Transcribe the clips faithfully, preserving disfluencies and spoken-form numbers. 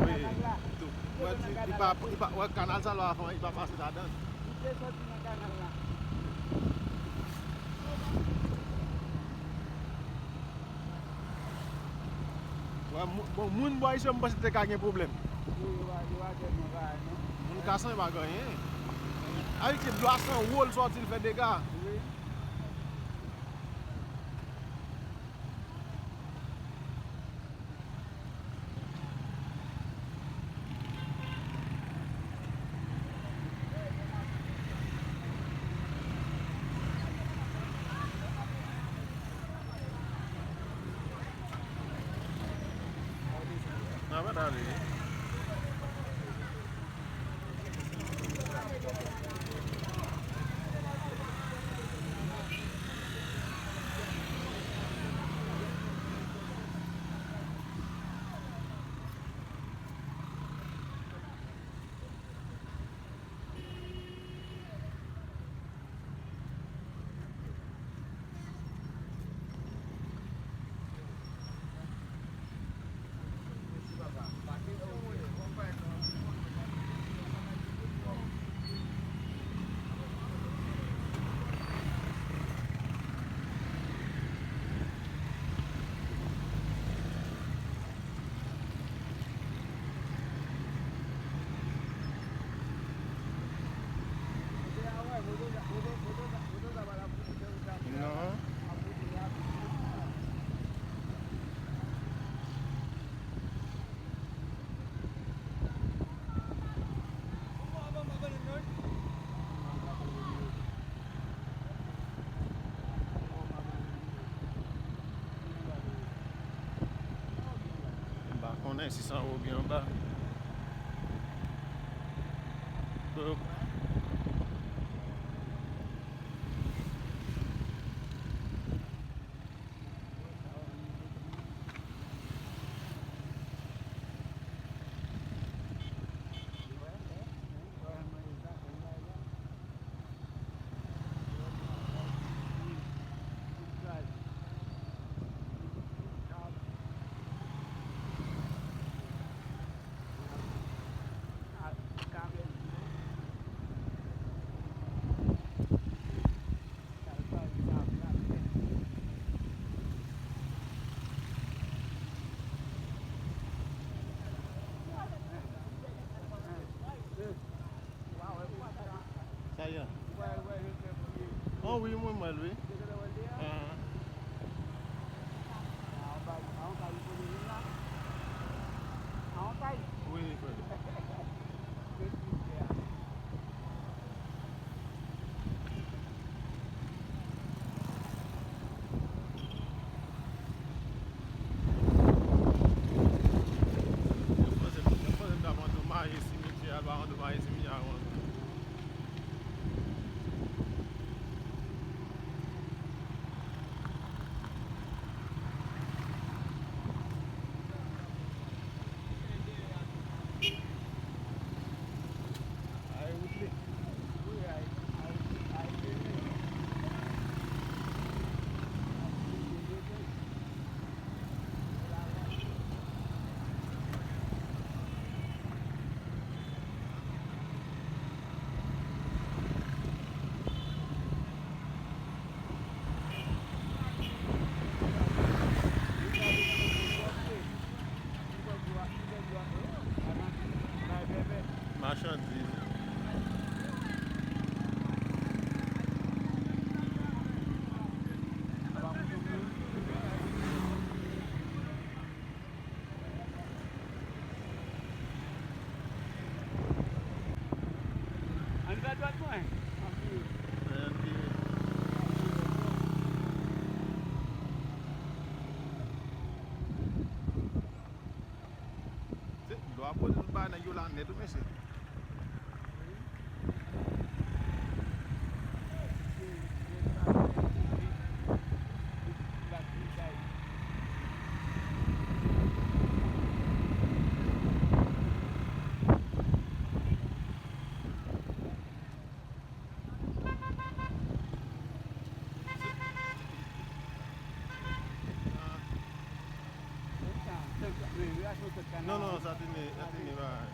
Wi, tou. Wè, ti, li pa, li pa, wè, kanal sa lò avan, li pa pase ladan. Wè, mou-, bon, moun bò isit, m panse te ka gen pwoblèm. Wi, yo pa, yo pa tèlman bagay, non. Moun Kason, yo pa gen anyen. Ayiti, dlo a sanwo, l sòti, l fè dega. Wi. N ap ale. Non. M pa konnen si se anwo oubyen anba. Hop. Sa y a? Oh wi, mwen wè l wi. Ahan. Wi, frè. Yo panse, yo panse m t ap andomaje simetyè a, l pa andomaje simetyè a avan. Yo la nèt wi mesye. Non, non, sa te ne, sa te ne bagay.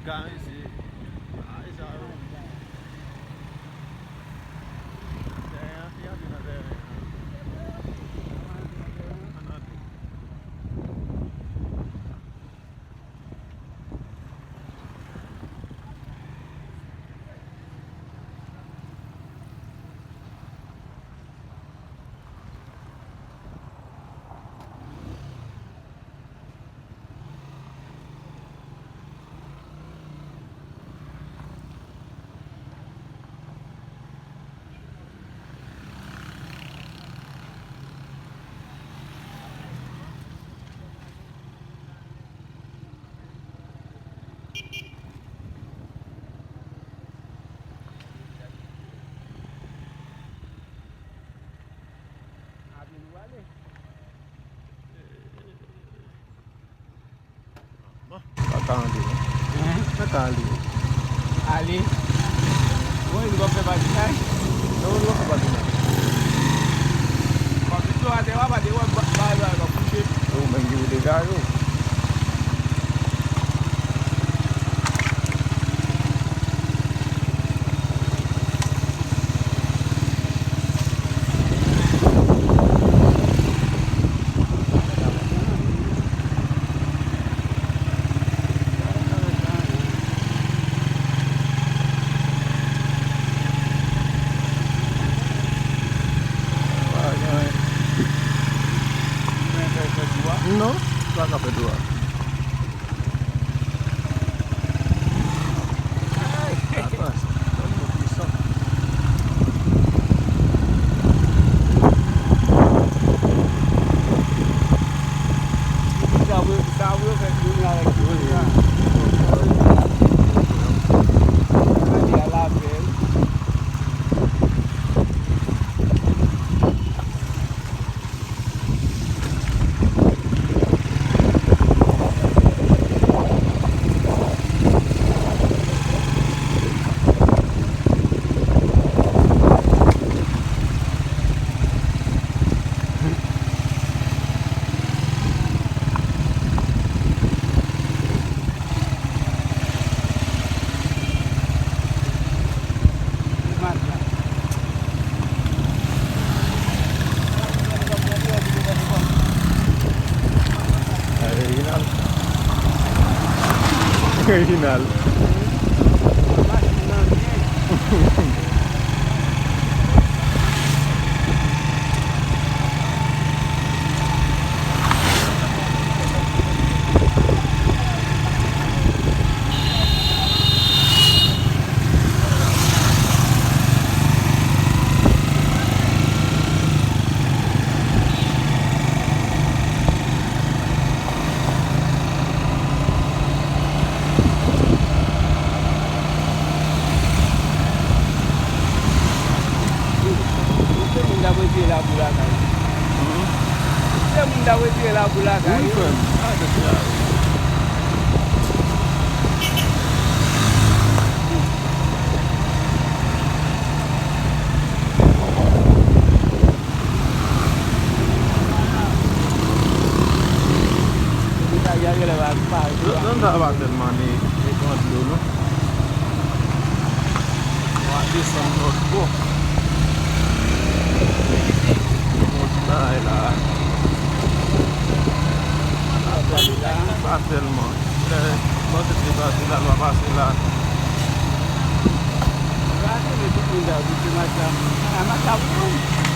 Guys, ah, sa yo. Tèren an, fi antre nan tèren an. Ann antre. Pa ka ale non. Hein? Pa ka ale. Ale. Wi, li p ap fè patinaj. Non, li p ap fè patinaj. Paske si w atè, w ap atè, w ap ba, ba, ba, ba, kouche. Yo, menm ki pou degaje w. Non, pa ka fè dwa. Atansyon, tèlman pwisan. Sa vre, sa vre, fè kounye a avèk kounye a. Gade a lapèl. Reginald. Reginald. Ou se moun k ap retire labou lakay. Hmm? Ou se moun k ap retire labou lakay. Wi, frè m. Sa se sa. Zòn sa a pa tèlman ni, ni pran dlo, non. Nou ap desann lòt bò. Bon, bagay la. Pa tèlman. Lè, panse se pase la, l pa pase la. Pase, men tout moun ta di se match la. A match la pou nou.